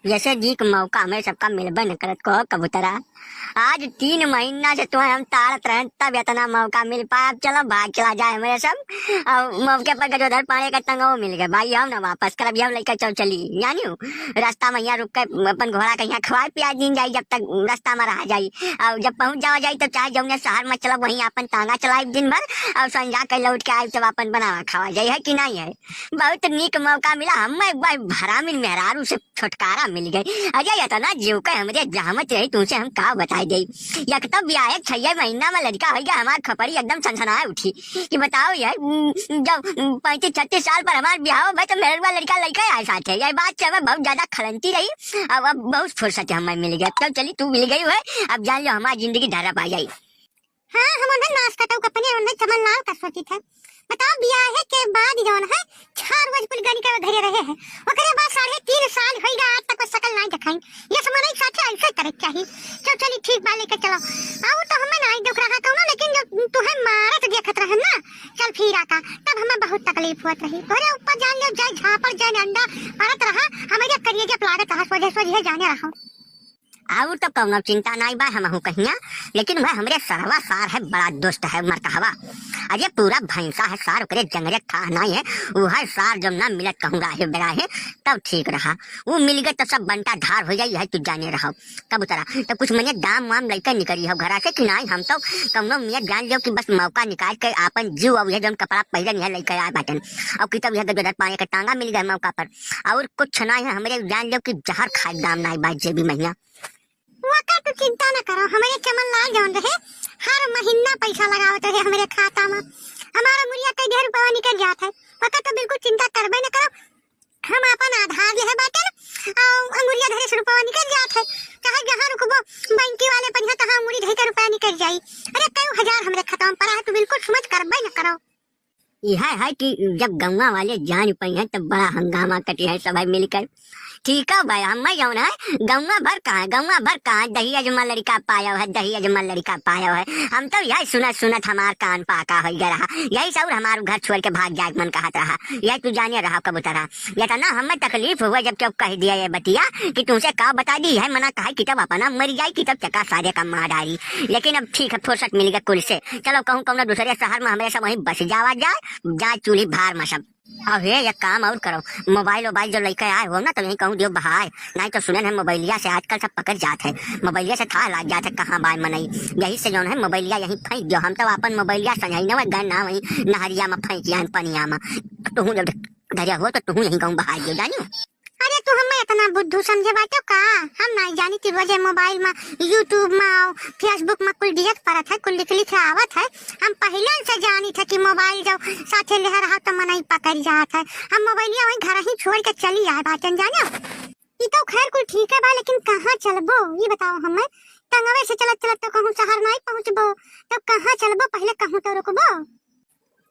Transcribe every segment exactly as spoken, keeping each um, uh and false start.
जैसे नीक मौका हमरे सबका मिलबे न करत, कहो कबूतरा। आज तीन महीना से तुम्हें हम ताड़त रहन, तब इतना मौका मिल पाया। अब चलो भाग चला जाए हमरे सब। और मौके पर गजोधर पाणे का टंगो मिल गए। भाई हम ना वापस करब, हम लइका चल चली, जानियो। रास्ता में यहाँ रुक के अपन घोड़ा के यहाँ खवाए पिया दिन जाई, जब तक रास्ता में रहा जाई। और जब पहुँच जावा जाई, तब चाहे जौने शहर में चलब, वहीं अपन टांगा चलाई दिन भर। और संझा के लौट के आई, तब अपन बनावा खावा जाई, है कि नहीं है? बहुत नीक मौका मिला, हमें एक बार हरामिन मेहरारू से छुटकारा मिल गई। अरे इतना जीव के हमरे जहमत रही, तुमसे हम का बताई दे। एक तो ब्याहे छह महीना में लड़का हो गया, हमार खपड़ी एकदम सनसनाए उठी कि बताओ यार, उम, जब, उम, पैंतीस छत्तीस साल पर हमार ब्याह हो भाई, तो मेरे लड़का लड़का आए साथ है। ये बात से हमें बहुत ज्यादा खलंती रही। अब, अब बहुत फुर्सत हमें मिल गया। तो चली, तू मिल गई है, अब जान लो हमारी जिंदगी धरा पा जाई। हाँ, हम उन्हें नाश कटऊ कपने उन्हें चमन लाल का सोचित है। बताओ, बियाहे के बाद जौन है, छह रोज कुल गनी के घरे रहे हैं। ओकरे बाद साढ़े तीन साल होई गया, आज तक वो शकल नहीं दिखाई। ये समझ नहीं साथे ऐसे करे के चाहिए। चल, चली, ठीक बा, लेके चलो। आओ तो हमें नहीं दुख रहा कौनो, लेकिन जब तुम्हें मारत देखत रहे ना, चल फिर आका, तब हमें बहुत तकलीफ होत रही। तोरे ऊपर जान ले, जाए झापड़, जाए अंडा पड़त रहा, हमारे करिए जब लागत रहा, सोझे, सोझे जाने रहो। और तो कौनो चिंता नाई बा, हमहू कहिया, लेकिन वह हमरे सरवा सार है, बड़ा दुष्ट है, मरकहवा। अरे पूरा भैंसा है सार, ओकरे जंगरे थाह नाई है। वो है सार जब ना मिलत कहूँ राहे बेराहे, तब ठीक रहा। वो मिल गए तो सब बंटा धार हो जाई, है तू जाने रहो। कबूतरा, तो कुछ मने दाम वाम लइके निकली हो घरा से कि नाई? हम तो कौनो मियाँ जान लियो कि बस मौका निकाल के आपन जीव, अब यह जौन कपड़ा पहले नहीं लइके आए बाटन, और कि तब यह गजोधर पाने के टांगा मिल गए मौका पर। और कुछ ना है, हमरे जान लो कि जहर खाए दाम ना बा जेबी महिया। वका तू चिंता न करो, हमरे चमन लाल जौन रहे, हर महीना पैसा लगावत रहे हमरे खाता में। हमारा मुरिया कई ढेर रुपया निकल जात है, वका तो बिल्कुल चिंता करबे न करो। हम अपन आधार ले है बाटन, और अंगुरिया धरे से रुपया निकल जात है। चाहे जहाँ रुकबो, बैंकी वाले पर यहाँ तहाँ अंगुरी धरे के रुपया निकल जाई। अरे कई हजार हमरे खाता में पड़ा है, तू बिल्कुल समझ करबे न करो। यह है कि जब गौवा वाले जान पई हैं, तब बड़ा हंगामा कटी है सब मिलकर। ठीक है भाई, हम मैं जौन है, गौवा भर कहाँ है, गौवा भर कहाँ है, दही अजमा लड़का पायो है, दही अजमा लड़का पायो है। हम तो यही सुनत सुनत हमार कान पाका हो गया रहा, यही से और हमार घर छोड़ के भाग जाए के मन कहत रहा। यही तू जाने रहा कबूतरा, इतना हमें तकलीफ हुआ जब क्यों कह दिया ये बतिया कि तुमसे का बता दी है, मना कहा कि तब अपना मर जाए कि तब चका सारे का मार डाली। लेकिन अब ठीक है, फुर्सत मिल गया कुल से। चलो कहूँ कौनो दूसरे शहर में हमरे सब वहीं बस जावा जाए, जाए चूल्ही भार में सब। अब हे एक काम और करो, मोबाइल वोबाइल जो लइके आए हो ना, तो यहीं कहूँ दियो बहाए, नहीं तो सुने है मोबाइलिया से आजकल सब पकड़ जात है, मोबाइलिया से थाह लाग जात है कहाँ बाय मनई। यही से जौन है मोबाइलिया यहीं फेंक दियो, हम तो अपन मोबाइलिया संझाई न गए ना वहीं नहरिया में फेंक आए पनिया में। तुहूँ जब धरिया हो तो तुहूँ यहीं कहूँ बहाए दियो जानियो। अरे तू हमें इतना बुद्धू समझे बाटो का? हम नहीं जानी कि रोजे मोबाइल में, YouTube में, Facebook में कुल देख परत है, कुल लिख लिख आवत है। हम पहले से जानी थे कि मोबाइल जो साथे ले रहा तो मनई पकड़ जात है। हम मोबाइलिया वहीं घर ही छोड़ के चली आए बाटन जानो। ई तो खैर कुल ठीक है बा, लेकिन कहाँ चलबो ये बताओ हमें? टंगवे से चलत चलत तो कहूँ शहर नहीं पहुँचबो, तब कहाँ चलबो? पहले कहूँ तो रुकबो।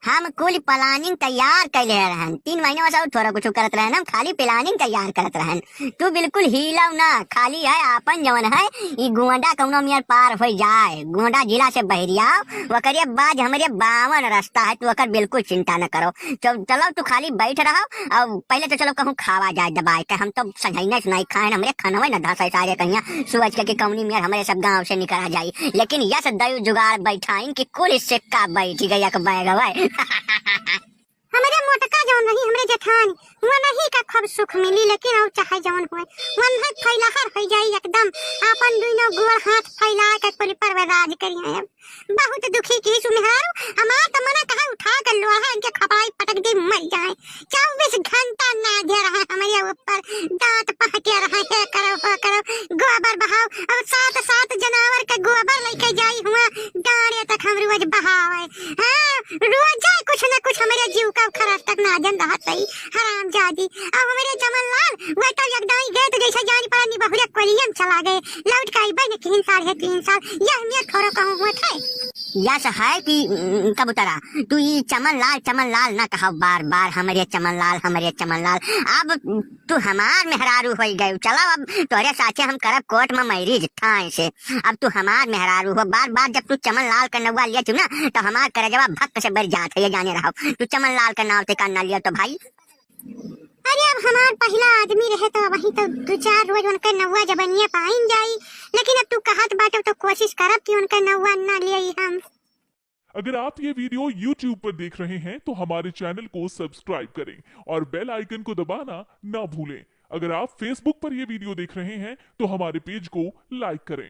हम कुल planning तैयार कैले रहन, तीन महीने से और थोड़ा कुछ करत रहन, हम खाली planning तैयार करत रहन। तू बिल्कुल हिलाओ ना, खाली है आपन जवन है, ई गोंडा कौनो मियर पार हो जाए, गोंडा जिला से बहरियाओ, ओकरे बाद हमरे बावन रास्ता है, तू ओकर बिल्कुल चिंता न करो। चल-, चलो तू खाली बैठ रहो, और पहले तो चलो कहूँ खावा जाए दबाए के, हम तो संझैने से नहीं खाए, हमरे खनवे न धसाए सारे कहिया, सोच के कि कौनी मियर हमरे सब गाँव से निकला जाई, लेकिन यस दयु जुगाड़ बैठाइन कि कुल सिक्का बैठ गया एक बैग हवे। हमरे मोटका जौन रही, हमरे जेठान, वो नहीं का खूब सुख मिली, लेकिन और चाहे जौन होए, वो नहीं फैलाहर हो जाई एकदम, आपन दुनो गोड़ हाथ फैला के कुल पर राज करिए। अब बहुत दुखी की सुमेहारू, हमार तो मना कहा उठा के लोहा इनके खपाई पटक दी मर जाए। चउबीस घंटा नाजे रहा हमरे ऊपर, दांत पहटे रहा, हे करो, हो करो, गोबर बहाओ। अब सात, सात जनावर के गोबर लेके जाई हुआ, डांड़े तक हम रोज बहावे। हाँ, रोजे कुछ न कुछ हमरे जीव का खराब तक नाजन रहत रही, हरामजादी। अब हमरे चमन लाल, वह तो एकदम ही गए तो जैसे जान पड़ा, निबहुरे कोलियम चला गए, लौट के आइबे न तीन साल है, तीन साल, यह मेर थोड़ा कहूँ हुआ थे। यस है कि, उम, कबूतरा, तू ई चमन लाल, चमन लाल ना कहो बार बार, हमरे चमन लाल, हमरे चमन लाल। अब तू हमार मेहरारू होई गए, चलो अब तोहरे साथे हम करब कोर्ट में मैरिज ठाए से। अब तू हमार मेहरारू हो, बार बार जब तू चमन लाल का नौवा लिया तू ना, तो हमार करजवा भक्क से बर जात है, ये जाने रहो। तू चमन लाल का नाव ते का ना लिया तो भाई। अरे, अब हमार पहिला आदमी रहे तो वही तो दो चार रोज उनके नौवा जबनिया पाइन जाई, लेकिन अब तू कहत बाटे तो कोशिश करब कि उनके नौवा ना ले आई हम। अगर आप ये वीडियो YouTube पर देख रहे हैं तो हमारे चैनल को सब्सक्राइब करें और बेल आइकन को दबाना ना भूलें। अगर आप Facebook पर ये वीडियो देख रहे हैं तो हमारे पेज को लाइक करें।